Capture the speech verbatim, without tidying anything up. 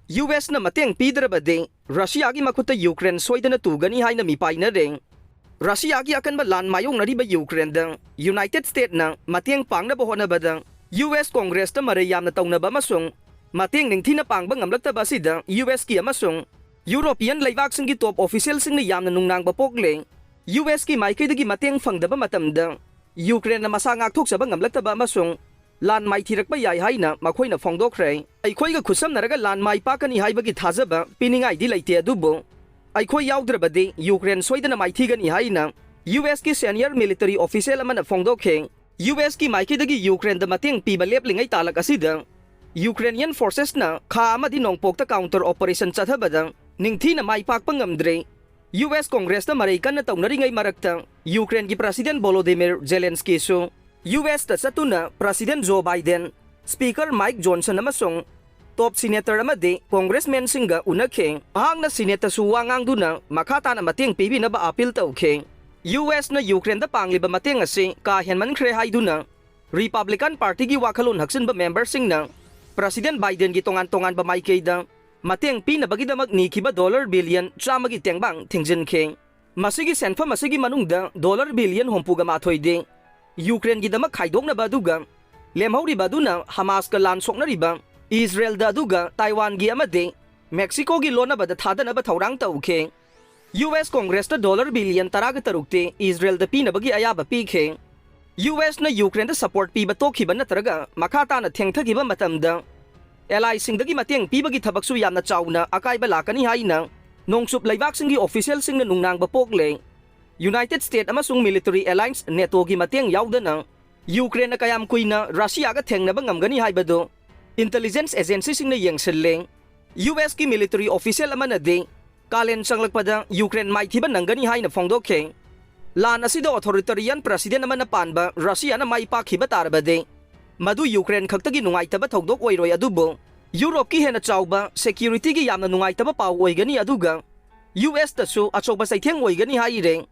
U ꯑꯦꯁꯅ ꯃꯇꯦꯡ ꯄꯤꯗ꯭ꯔꯕꯗꯤ ꯔꯁꯤꯌꯥꯒꯤ ꯃꯈꯨꯠꯇ Ukraine ꯁꯣꯏꯗꯅ ꯇꯨꯒꯅꯤ ꯍꯥꯏꯅ ꯃꯤꯄꯥꯏꯅꯔꯦ꯫ ꯔꯁꯤꯌꯥꯒꯤ ꯑꯀꯟꯕ ꯂꯥꯟ ꯃꯥꯌꯣꯛꯅꯔꯤꯕ ꯌꯨꯀ꯭ꯔꯦꯟꯗ ꯌꯨꯅꯥꯏꯇꯦꯗ ꯁ꯭ꯇꯦꯠꯅ ꯃꯇꯦꯡ ꯄꯥꯡꯅꯕ ꯍꯣꯠꯅꯕꯗ ꯌꯨ ꯑꯦꯁ ꯀꯣꯡꯒ꯭ꯔꯦꯁꯇ ꯃꯔꯩ ꯌꯥꯝꯅ ꯇꯧꯅꯕ ꯑꯃꯁꯨꯡ ꯃꯇꯦꯡ ꯅꯤꯡꯊꯤꯅ ꯄꯥꯡꯕ ꯉꯝꯂꯛꯇꯕ ꯑꯁꯤꯗ ꯌꯨ ꯑꯦꯁꯀꯤ ꯑꯃꯁꯨꯡ ꯌꯨꯔꯣꯄꯤꯌꯟ ꯂꯩꯕꯥꯛꯁꯤꯡꯒꯤ ꯇꯣꯞ ꯑꯣꯐꯤꯁꯤꯌꯦꯜꯁꯤꯡꯅ ꯌꯥꯝꯅ ꯅꯨꯡꯅꯥꯡꯕ ꯄꯣꯛꯂꯦ꯫ ꯌꯨ ꯑꯦꯁꯀꯤ ꯃꯥꯏꯀꯩꯗꯒꯤ ꯃꯇꯦꯡ ꯐꯪꯗꯕ ꯃꯇꯝꯗ ꯌꯨꯀ꯭ꯔꯦꯟꯅ ꯃꯁꯥ ꯉꯥꯛꯊꯣꯛꯆꯕ ꯉꯝꯂꯛꯇꯕ ꯑꯃꯁꯨꯡ ꯂꯥꯟ ꯃꯥꯏꯊꯤꯔꯛꯄ ꯌꯥꯏ ꯍꯥꯏꯅ ꯃꯈꯣꯏꯅ ꯐꯣꯡꯗꯣꯛꯈ꯭ꯔꯦ꯫ ꯑꯩꯈꯣꯏꯒ ꯈꯨꯠꯁꯝꯅꯔꯒ ꯂꯥꯟ ꯃꯥꯏ ꯄꯥꯛꯀꯅꯤ ꯍꯥꯏꯕꯒꯤ ꯊꯥꯖꯕ ꯄꯤꯅꯤꯡꯉꯥꯏꯗꯤ ꯂꯩꯇꯦ, ꯑꯗꯨꯕꯨ ꯑꯩꯈꯣꯏ ꯌꯥꯎꯗ꯭ꯔꯕꯗꯤ ꯌꯨꯀ꯭ꯔꯦꯟ ꯁꯣꯏꯗꯅ ꯃꯥꯏꯊꯤꯒꯅꯤ ꯍꯥꯏꯅ ꯌꯨ ꯑꯦꯁꯀꯤ ꯁꯦꯅꯤꯌꯔ ꯃꯤꯂꯤꯇꯔꯤ ꯑꯣꯐꯤꯁꯤꯌꯦꯜ ꯑꯃꯅ ꯐꯣꯡꯗꯣꯛꯈꯤ꯫ ꯌꯨ ꯑꯦꯁꯀꯤ ꯃꯥꯏꯀꯩꯗꯒꯤ ꯌꯨꯀ꯭ꯔꯦꯟꯗ ꯃꯇꯦꯡ ꯄꯤꯕ ꯂꯦꯞꯂꯤꯉꯩ ꯇꯥꯂꯛ ꯑꯁꯤꯗ ꯌꯨꯀ꯭ꯔꯦꯅꯤꯌꯟ ꯐꯣꯔꯁꯦꯁꯅ ꯈꯥ ꯑꯃꯗꯤ ꯅꯣꯡꯄꯣꯛꯇ ꯀꯥꯎꯟꯇꯔ ꯑꯣꯄꯔꯦꯁꯟ ꯆꯠꯊꯕꯗ ꯅꯤꯡꯊꯤꯅ ꯃꯥꯏ ꯄꯥꯛꯄ ꯉꯝꯗ꯭ꯔꯦ꯫ ꯌꯨ ꯑꯦꯁ ꯀꯣꯡꯒ꯭ꯔꯦꯁꯇ ꯃꯔꯩ ꯀꯟꯅ ꯇꯧꯅꯔꯤꯉꯩ ꯃꯔꯛꯇ ꯌꯨꯀ꯭ꯔꯦꯟꯒꯤ ꯄ꯭ꯔꯁꯤꯗꯦꯟ ꯚꯣꯂꯣꯗꯤꯃꯤꯔ ꯖꯦꯂꯦꯟꯁꯀꯤꯁꯨ ꯌꯨ ꯑꯦꯁꯇ ꯆꯠꯇꯨꯅ president Joe Biden, speaker Mike Johnson ꯑꯃꯁꯨꯡ ꯇꯣꯞ ꯁꯤꯅꯦꯇꯔ ꯑꯃꯗꯤ ꯀꯣꯡꯒ꯭ꯔꯦꯁꯃꯦꯟꯁꯤꯡꯒ ꯎꯅꯈꯤ꯫ ꯃꯍꯥꯛꯅ ꯁꯤꯅꯦꯠꯇꯁꯨ ꯋꯥ ꯉꯥꯡꯗꯨꯅ ꯃꯈꯥ ꯇꯥꯅ ꯃꯇꯦꯡ ꯄꯤꯕꯤꯅꯕ ꯑꯄꯤꯜ ꯇꯧꯈꯤ꯫ ꯌꯨ ꯑꯦꯁꯅ ꯌꯨꯀ꯭ꯔꯦꯟꯗ ꯄꯥꯡꯂꯤꯕ ꯃꯇꯦꯡ ꯑꯁꯤ ꯀꯥ ꯍꯦꯟꯃꯟꯈ꯭ꯔꯦ ꯍꯥꯏꯗꯨꯅ ꯔꯤꯄꯕ꯭ꯂꯤꯀꯥꯟ ꯄꯥꯔꯇꯤꯒꯤ ꯋꯥꯈꯜꯂꯣꯟ ꯍꯛꯆꯤꯟꯕ ꯃꯦꯝꯕꯔꯁꯤꯡꯅ ꯄ꯭ꯔꯁꯤꯗꯦꯟ ꯕꯥꯏꯗꯦꯟꯒꯤ ꯇꯣꯉꯥꯟ ꯇꯣꯉꯥꯟꯕ ꯃꯥꯏꯀꯩꯗ ꯃꯇꯦꯡ ꯄꯤꯅꯕꯒꯤꯗꯃꯛ ꯅꯤꯈꯤꯕ ꯗꯣꯂꯔ ꯕꯤꯂꯤꯌꯟ ꯆꯥꯝꯃꯒꯤ ꯇꯦꯡꯕꯥꯡ ꯊꯤꯡꯖꯤꯟꯈꯤ꯫ ꯃꯁꯤꯒꯤ ꯁꯦꯟꯐꯝ ꯑꯁꯤꯒꯤ ꯃꯅꯨꯡꯗ ꯗꯣꯂꯔ ꯕꯤꯂꯤꯌꯟ ꯍꯨꯝꯐꯨꯒ ꯃꯥꯊꯣꯏꯗꯤ ꯌꯨꯀ꯭ꯔꯦꯟꯒꯤꯗꯃꯛ ꯈꯥꯏꯗꯣꯛꯅꯕ, ꯑꯗꯨꯒ ꯂꯦꯝꯍꯧꯔꯤꯕ ꯑꯗꯨꯅ ꯍꯃꯥꯁꯀ ꯂꯥꯟ ꯁꯣꯛꯅꯔꯤꯕ ꯏꯖꯔꯦꯜꯗ ꯑꯗꯨꯒ ꯇꯥꯏꯋꯥꯟꯒꯤ ꯑꯃꯗꯤ ꯃꯦꯛꯁꯤꯀꯣꯒꯤ ꯂꯣꯟꯅꯕꯗ ꯊꯥꯗꯅꯕ ꯊꯧꯔꯥꯡ ꯇꯧꯈꯤ꯫ ꯌꯨ ꯑꯦꯁ ꯀꯣꯡꯒ꯭ꯔꯦꯁꯇ ꯗꯣꯂꯔ ꯕꯤꯂꯤꯌꯟ ꯇꯔꯥꯒ ꯇꯔꯨꯛꯇꯤ ꯏꯖꯔꯦꯜꯗ ꯄꯤꯅꯕꯒꯤ ꯑꯌꯥꯕ ꯄꯤꯈꯤ꯫ ꯌꯨ ꯑꯦꯁꯅ ꯌꯨꯀ꯭ꯔꯦꯟꯗ ꯁꯄꯣꯔꯠ ꯄꯤꯕ ꯇꯣꯛꯈꯤꯕ ꯅꯠꯇ꯭ꯔꯒ ꯃꯈꯥ ꯇꯥꯅ ꯊꯦꯡꯊꯈꯤꯕ ꯃꯇꯝꯗ ꯑꯦꯂꯥꯏꯁꯤꯡꯗꯒꯤ ꯃꯇꯦꯡ ꯄꯤꯕꯒꯤ ꯊꯕꯛꯁꯨ ꯌꯥꯝꯅ ꯆꯥꯎꯅ ꯑꯀꯥꯏꯕ ꯂꯥꯛꯀꯅꯤ ꯍꯥꯏꯅ ꯅꯣꯡꯆꯨꯞ ꯂꯩꯕꯥꯛꯁꯤꯡꯒꯤ ꯑꯣꯐꯤꯁꯤꯌꯦꯜꯁꯤꯡꯅ ꯅꯨꯡꯅꯥꯡꯕ ꯄꯣꯛꯂꯦ꯫ ꯌꯨꯅꯥꯏꯇꯦꯗ ꯁ꯭ꯇꯦꯠ ꯑꯃꯁꯨꯡ ꯃꯤꯂꯤꯇꯔꯤ ꯑꯦꯂꯥꯏꯟꯁ ꯅꯦꯇꯣꯒꯤ ꯃꯇꯦꯡ ꯌꯥꯎꯗꯅ ꯌꯨꯀ꯭ꯔꯦꯟꯅ ꯀꯌꯥꯝ ꯀꯨꯏꯅ ꯔꯁꯤꯌꯥꯒ ꯊꯦꯡꯅꯕ ꯉꯝꯒꯅꯤ ꯍꯥꯏꯕꯗꯨ ꯏꯟꯇꯦꯂꯤꯖꯦꯟꯁ ꯑꯦꯖꯦꯟꯁꯤꯁꯤꯡꯅ ꯌꯦꯡꯁꯤꯜꯂꯦ꯫ ꯌꯨ ꯑꯦꯁꯀꯤ ꯃꯤꯂꯤꯇꯔꯤ ꯑꯣꯐꯤꯁꯤꯌꯦꯜ ꯑꯃꯅꯗꯤ ꯀꯥꯂꯦꯟ ꯆꯪꯂꯛꯄꯗ ꯌꯨꯀ꯭ꯔꯦꯟ ꯃꯥꯏꯊꯤꯕ ꯅꯪꯒꯅꯤ ꯍꯥꯏꯅ ꯐꯣꯡꯗꯣꯛꯈꯤ꯫ ꯂꯥꯟ ꯑꯁꯤꯗ ꯑꯣꯊꯣꯔꯤꯇꯔꯤꯌꯟ ꯄ꯭ꯔꯁꯤꯗꯦꯟ ꯑꯃꯅ ꯄꯥꯟꯕ ꯔꯁꯤꯌꯥꯅ ꯃꯥꯏ ꯄꯥꯛꯈꯤꯕ ꯇꯥꯔꯕꯗꯤ ꯃꯗꯨ ꯌꯨꯀ꯭ꯔꯦꯟ ꯈꯛꯇꯒꯤ ꯅꯨꯡꯉꯥꯏꯇꯕ ꯊꯧꯗꯣꯛ ꯑꯣꯏꯔꯣꯏ, ꯑꯗꯨꯕꯨ ꯌꯨꯔꯣꯞꯀꯤ ꯍꯦꯟꯅ ꯆꯥꯎꯕ ꯁꯦꯀ꯭ꯌꯨꯔꯤꯇꯤꯒꯤ ꯌꯥꯝꯅ ꯅꯨꯡꯉꯥꯏꯇꯕ ꯄꯥꯎ ꯑꯣꯏꯒꯅꯤ, ꯑꯗꯨꯒ ꯌꯨ ꯑꯦꯁꯇꯁꯨ ꯑꯆꯧꯕ ꯆꯩꯊꯦꯡ ꯑꯣꯏꯒꯅꯤ ꯍꯥꯏꯔꯦ꯫